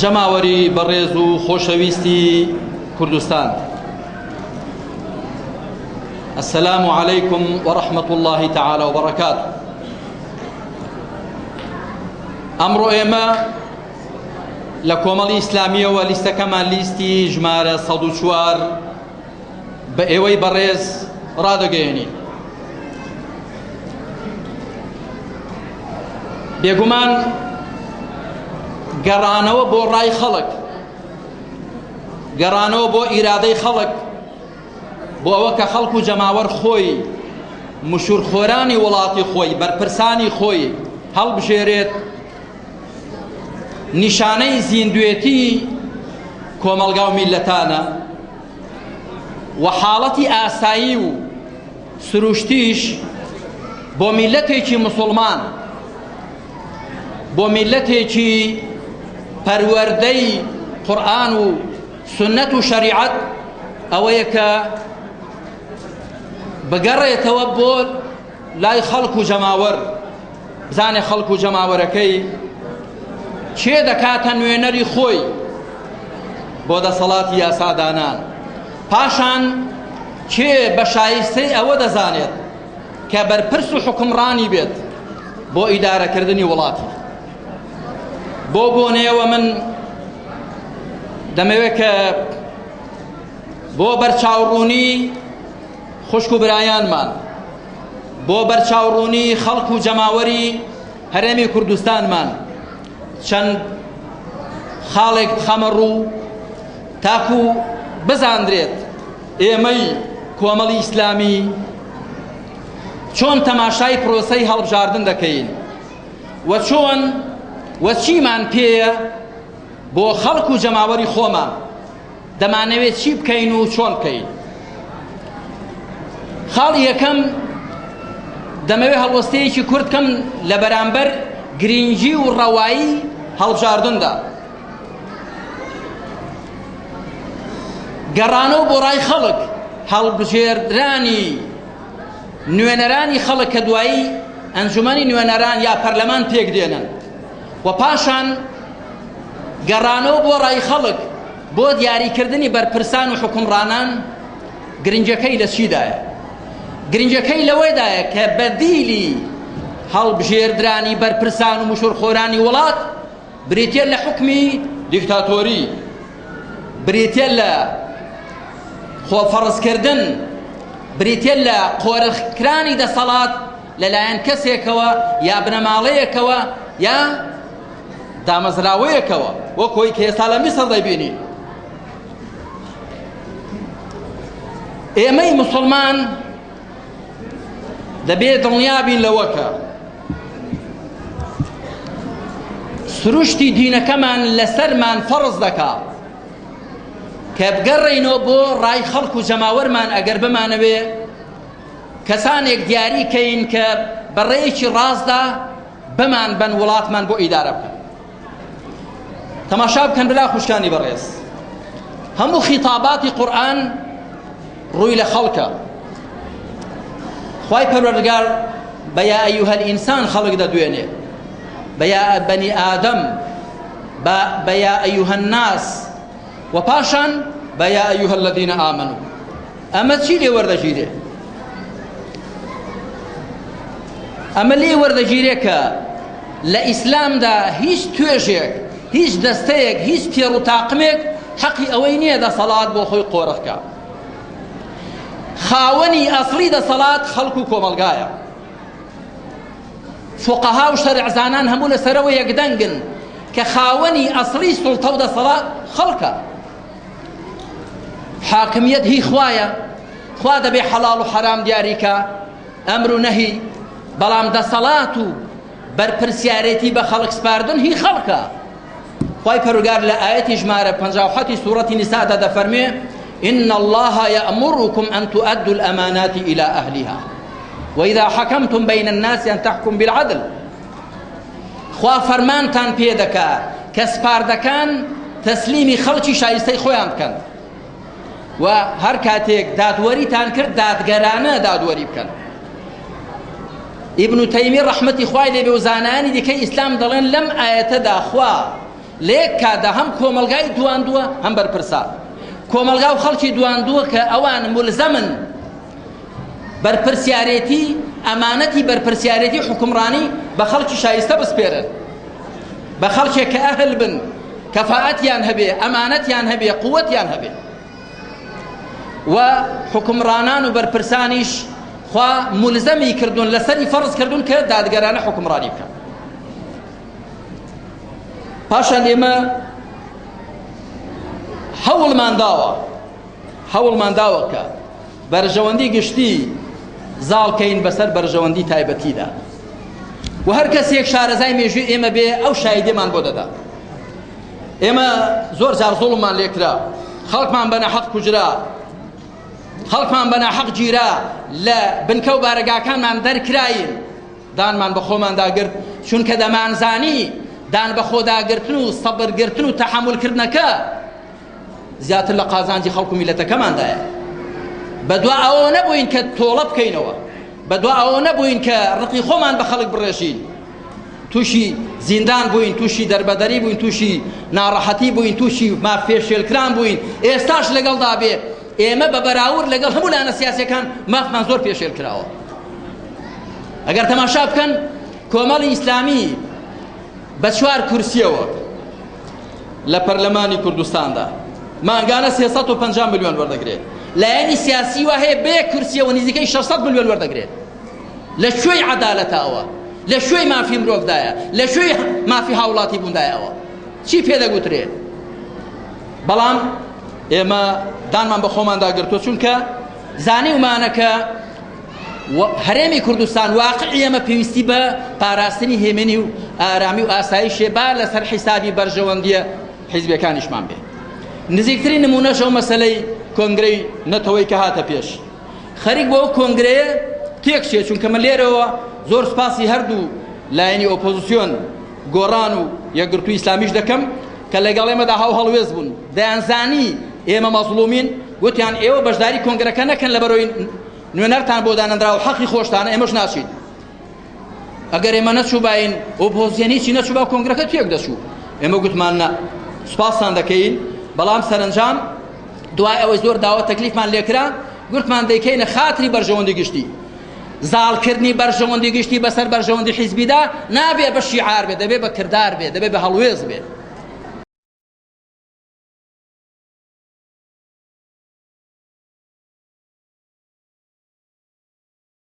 جەماوەری بەڕێز و خۆشەویستی کوردستان السلام علیکم ورحمة الله تعالی وبرکاته ئەمڕۆ ئێمە لە کۆمەڵی ئیسلامیەوە لیستەکەمان لیستی ژمارە 104 بە ئێوەی بەڕێز ڕادەگەیەنین. بێگومان گەڕانەوە بۆ ڕای خەڵک، گەڕانەوە بۆ ئیرادەی خەڵک، بۆ ئەوە کە خەڵک و جەماوەر خۆی مشورخۆرانی وڵاتی خۆی، بەرپرسانی خۆی هەڵبژێرێت، نیشانەی زیندوێتی کۆمەڵگا و میللەتانە و حاڵەتی ئاسایی و سروشتیش بۆ میللەتێکی مسوڵمان، بۆ میللەتێکی پەروەردەی قورئان و سوننەت و شەریعەت ئەوەیە کە بگەڕێتەوە بۆ لای خەڵک و جەماوەر، بزانێ خەڵک و جەماوەرەکەی کێ دەکاتە نوێنەری خۆی بۆ دەسەڵاتی یاسادانان، پاشان کێ بە شایستەی ئەوە دەزانێت کە بەرپرس و حوکمڕانی بێت بۆ ئیدارەکردنی وڵاتی. بۆ بۆنەیەوە من دەمەوێت کە بۆ بەرچاوڕوونی خوشک و برایانمان، بۆ بەرچاوڕوونی خەڵک و جەماوەری هەرێمی کوردستانمان چەند خاڵێک بخەمە ڕوو تاکو بزاندرێت ئێمەی کۆمەڵی ئیسلامی چۆن تەماشای پرۆسەی هەڵبژاردن دەکەین و چۆن و چیمان پێیە بۆ خەڵک و جەماوەری خۆمان دەمانەوێت چی بکەین و چۆن بکەین. خاڵی یەکەم دەمەوێت هەڵوەستەیەکی کورت کەم لە بەرامبەر گرینگی و ڕەوایی هەڵبژاردندا. گەڕانەوە بۆ ڕای خەڵک، هەڵبژێردرانی نوێنەرانی خەڵک کە دوایی ئەنجومەنی نوێنەران یا پەرلەمان پێک دێنن و پاشان گەڕانەوە بۆ ڕای خەڵک بۆ دیاریکردنی بەرپرسان و حوکمڕانان گرنگیەکەی لە چیدایە؟ گرنگیەکەی لەوەدایە کە بەدیلی هەڵبژێردرانی بەرپرسان و مشورخۆرانی وڵات بریتیە لە حوکمی دیکتاتۆری، بریتیە لە خۆفەڕزکردن، بریتیە لە قۆرخکرانی دەسەڵات لەلایەن کەسێکەوە یا بنەماڵەیەکەوە یا دامەزراوەیەکەوە وەک ئەوەی کە ئێستا لە میسر دەیبینین. ئێمەی مسوڵمان دەبێ دڵنیا بین لەوە کە سروشتی دینەکەمان لەسەرمان فەرز دەکا کە بگەڕێینەوە بۆ ڕای خەڵک و جەماوەرمان ئەگەر بمانەوێ کەسانێک دیاری کەین کە بە ڕێیەکی ڕاستدا بمان بەن وڵاتمان بۆ ئیدارە بکەن. تەماشا بکەن برا خوشکانی بەڕێز، هەموو خیتاباتی قورئان ڕووی لە خەڵکە. خوای پەروەردگار بە یا ئەیها الئینسان خەڵک دەدوێنێ، بە یا بەنی ئادەم، بە یا ئەیها الناس و پاشان بە یا ئەیها الذین آمنوا. ئەمە چی لێ وەردەگیرێ؟ ئەمە لێ وەردەگیرێ کە لە ئیسلامدا هیچ توێژێک، هیچ دەستەیەک، هیچ تێڕ و تاقمێک حەقی ئەوەی نییە دەسەڵات بۆ خۆی قۆرخ کا. خاوەنی ئەسڵی دەسەڵات خەڵک و کۆمەڵگایە. فوقەها و شەرعزانان هەموو لەسەرەوە یەکدەنگن کە خاوەنی ئەسڵی سوڵتە و دەسەڵات خەڵکە. حاکمیەت هی خوایە، خوا دەبێ حەڵاڵ و حەرام دیاریکا، ئەمر و نەهی، بەڵام دەسەڵات و بەرپرسیارێتی بە خەڵک سپاردن هی خەڵکە. خوای پەروەردگار لە ئایەتی ژمارە 57 سوڕەتی نیسادا دەفەرموێ إن الله يأمركم أن تؤدوا الأمانات إلى أهلها وإذا حكمتم بين الناس أن تحكم بالعدل خوا فەرمانتان پێ دەکا کە سپاردەکان تەسلیمی خەڵکی شایستەی خۆیان بکەن و هەر کاتێک دادوەریتان کرد دادگەرانە دادوەری بکەن. ئیبن تەیمی ڕەحمەتی خوای لێبێ و زانایانی دیکەی ئیسلام دەڵێن لەم ئایەتەدا خوا لە یەک کاتدا هەم کۆمەڵگای دواندووە هەم بەرپرسان کۆمەڵگا و خەڵکی دواندووە کە ئەوان ملزەمن بەرپرسیارێتی ئەمانەتی بەرپرسیارێتی حوکمڕانی بە خەڵکی شایستە بسپێرن بە خەڵکێک کە ئەهل بن کەفاەتیان هەبێ ئەمانەتیان هەبێ قووەتیان هەبێ و حوکمڕانان و بەرپرسانیش خوا ملزەمی کردوون لەسەری فەرز کردوون کە دادگەرانە حوکمڕانی بکەن پاشان ئێمە هەوڵمان داوە هەوڵمان داوە کە بەرژەوەندی گشتی زاڵ کەین بەسەر بەرژەوەندی تایبەتیدا و هەر کەسێک شارەزای مێژووی ئێمە بێ ئەو شایدێمان بۆ دەدا ئێمە زۆر جار زوڵممان لێکرا خەڵکمان بە ناحەق کوژرا خەڵکمان بە ناحەق گیرا لە بنکە و بارەگاکانمان دەرکراین دانمان بە خۆماندا گرت چونکە دەمانزانی دان بە خۆداگرتن و سەبرگرتن و تەحەمولکردنەکە زیاتر لە قازانجی خەڵک و میلەتەکەماندایە. بەدوا ئەوە نەبووین کە تۆڵە بکەینەوە، بەدوا ئەوە نەبووین کە ڕقی خۆمان بە خەڵک بڕێژین. تووشی زیندان بووین، تووشی دەربەدەری بووین، تووشی ناڕەحەتی بووین، تووشی ماف پێشێلکران بووین. ئێستاش لەگەڵدا بێ ئێمە بە بەراورد لەگەڵ هەموو لایەنە سیاسیەکان مافمان زۆر پێشێل کراوە. ئەگەر تەماشا بکەن کۆمەڵی ئیسلامی بە چوار کورسیەوە لە پەرلەمانی کوردستاندا مانگانە 350 ملیۆن وەردەگرێت لایەنی سیاسی وا هەیە بە یەک کورسیەوە نزیکەی 600 ملیۆن وەردەگرێت لە کوێی عەدالەتە ئەوە لە کوێی مافی مرۆڤدایە لە کوێی مافی هاوڵاتی بووندایە ئەوە چی پێ دەگوترێ بەڵام ئێمە دانمان بە خۆماندا گرتووە چونکە زانیومانە کە هەرێمی کوردستان واقعی ئێمە پێویستی بە پاراستنی هێمنی و ئارامی و ئاسایشێ با لەسەر حیسابی بەرژەوەندیە حیزبەکانیشمان بێ نزیکترین نمونەش ئەو مەسەلەی کۆنگرەی نەتەوەی کە هاتە پێش خەریک بۆ ئەو کۆنگرەیە تێکچێ چونکە من لێرەوە زۆر سپاسی هەردوو لایەنی ئۆپۆزیسیۆن گۆڕان و یەکگرتووی ئیسلامیش دەکەم کە لەگەڵ ئێمەدا هاو هەڵوێست بوون دەیانزانی ئێمە مەزڵومین گوتیان ئێوە بەشداری کۆنگرەکە نەکەن لەبەرەوەی نوێنەرتان بۆ دانەنراوە حەقی خۆشتانە ئێمەش ناچین ئەگەر ئێمە نەچووباین ئۆپۆزیسیۆن هیچی نەچووبا کۆنگرەکە تێک دەچوو ئێمە گوتمان نا سوپاستان دەکەین بەڵام سەرەنجام دوای ئەوەی زۆر داوە تەکلیفمان لێکرا گوتمان دەیکەینە خاتری بەرژەوەندی گشتی زاڵکردنی بەرژەوەندی گشتی بەسەر بەرژەوەندی حیزبیدا نابێ بە شیعار بێ دەبێ بە کردار بێ دەبێ بە هەڵوێست بێ.